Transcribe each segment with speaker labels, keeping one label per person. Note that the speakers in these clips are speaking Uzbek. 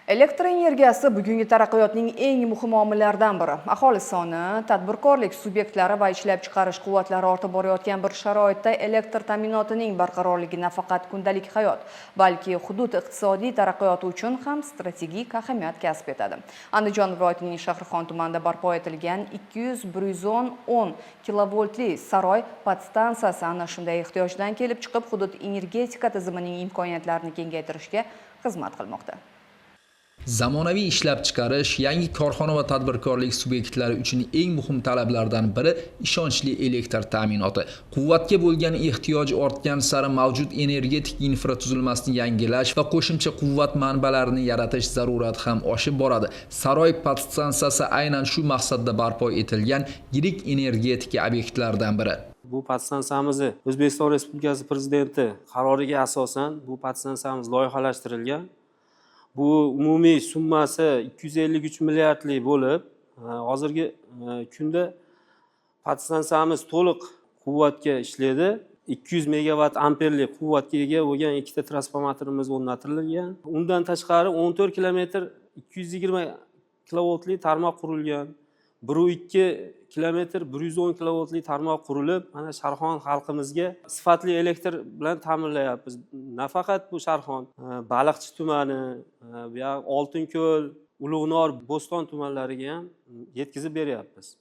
Speaker 1: Elektr energiyasi bugungi taraqqiyotning eng muhim omillaridan biri. Aholi soni, tadbirkorlik subyektlari va ishlab chiqarish quvvatlari ortib borayotgan bir sharoitda elektr ta'minotining barqarorligi nafaqat kundalik hayot, balki hudud iqtisodiy taraqqiyoti uchun ham strategik ahamiyat kasb etadi. Andijon viloyatining Shahrixon tumanida barpo etilgan 200-110 kilovoltli Saroy podstansiyasi ana shunday ehtiyojdan kelib chiqib, hudud energetika tizimining imkoniyatlarini kengaytirishga xizmat qilmoqda.
Speaker 2: Zamonaviy ishlab chiqarish, yangi korxona va tadbirkorlik subyektlari uchun eng muhim talablardan biri ishonchli elektr ta'minoti. Quvvatga bo'lgan ehtiyoj ortgan sari mavjud energetik infratuzilmasini yangilash va qo'shimcha quvvat manbalarini yaratish zarurati ham oshib boradi. Saroy podstansiyasi aynan shu maqsadda barpo etilgan yirik energetika obyektlaridan biri.
Speaker 3: Bu podstansiyamizni O'zbekiston Respublikasi Prezidenti qaroriga asosan bu podstansiyamiz loyihalashtirilgan. Bu umumiy summasi 253 milliardlik bo'lib, hozirgi kunda podstansiyamiz to'liq quvvatga ishlaydi. 200 megavatt amperli quvvatga ega bo'lgan ikkita transformatorimiz o'rnatilgan. Undan tashqari 14 kilometr 220 kilovoltli tarmoq qurilgan. 1,2 kilometr 110 kilovoltli tarmoq qurilib, mana Sharxon xalqimizga sifatli elektr bilan ta'minlayapmiz. Nafaqat bu Sharxon, Baliqchi tumani, bu yoq Oltinko'l, Ulug'nor, Bo'ston tumanlariga ham yetkazib beryapmiz.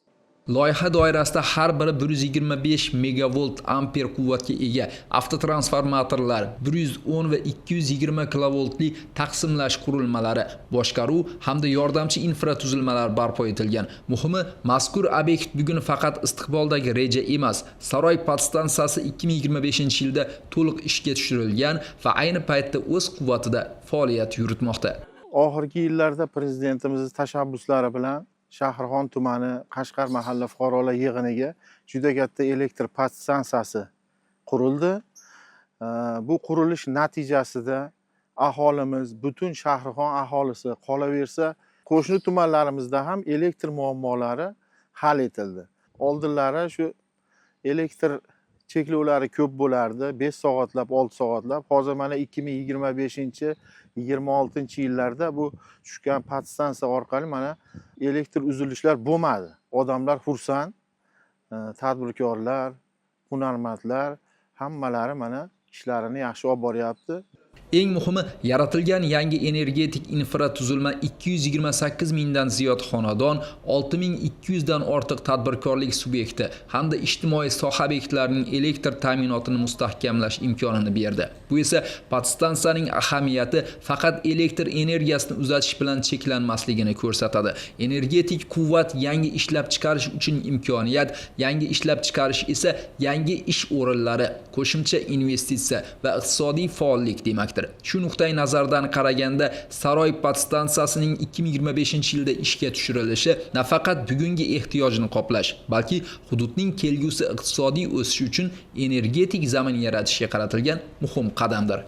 Speaker 2: Loyiha doirasida har biri 125 megavolt amper quvvatga ega avtotransformatorlar, 110 va 220 kilovoltli taqsimlash qurilmalari, boshqaruv hamda yordamchi infratuzilmalar barpo etilgan. Muhimi, mazkur obyekt bugun faqat istiqboldagi reja emas. Saroy podstansiyasi 2025-yilda to'liq ishga tushirilgan va ayni paytda o'z quvvatida faoliyat yuritmoqda.
Speaker 4: Oxirgi yillarda Prezidentimizni tashabbuslari bilan Shahrixon tumani Qashqar mahalla fuqarolar yig'iniga juda katta elektr podstansiyasi qurildi. Bu qurilish natijasida aholimiz, butun Shahrixon aholisi, qolaversa qo'shni tumanlarimizda ham elektr muammolari hal etildi. Oldinlari shu elektr cheklovlari ko'p bo'lardi, 5 soatlab, 6 soatlab. Hozir mana 2025, 26 yillarda bu tushgan podstansiya orqali mana elektr uzilishlar bo'lmadi. Odamlar xursand, tadbirkorlar, hunarmandlar, hammalari mana ishlarini yaxshi olib boryapti.
Speaker 2: Eng muhimi, yaratilgan yangi energetik infratuzilma 228 mingdan ziyod xonadon, 6200 dan ortiq tadbirkorlik subyekti hamda ijtimoiy soha obyektlarining elektr ta'minotini mustahkamlash imkonini berdi. Bu esa podstansiyaning ahamiyati faqat elektr energiyasini uzatish bilan cheklanmasligini ko'rsatadi. Energetik quvvat yangi ishlab chiqarish uchun imkoniyat, yangi ishlab chiqarish esa yangi ish o'rinlari, qo'shimcha investitsiya va iqtisodiy faollik demakdir. Shu nuqtai nazardan qaraganda, Saroy podstansiyasining 2025 yilda ishga tushirilishi nafaqat bugungi ehtiyojni qoplash, balki hududning kelgusi iqtisodiy o'sishi uchun energetik zamin yaratishga qaratilgan muhim qadamdir.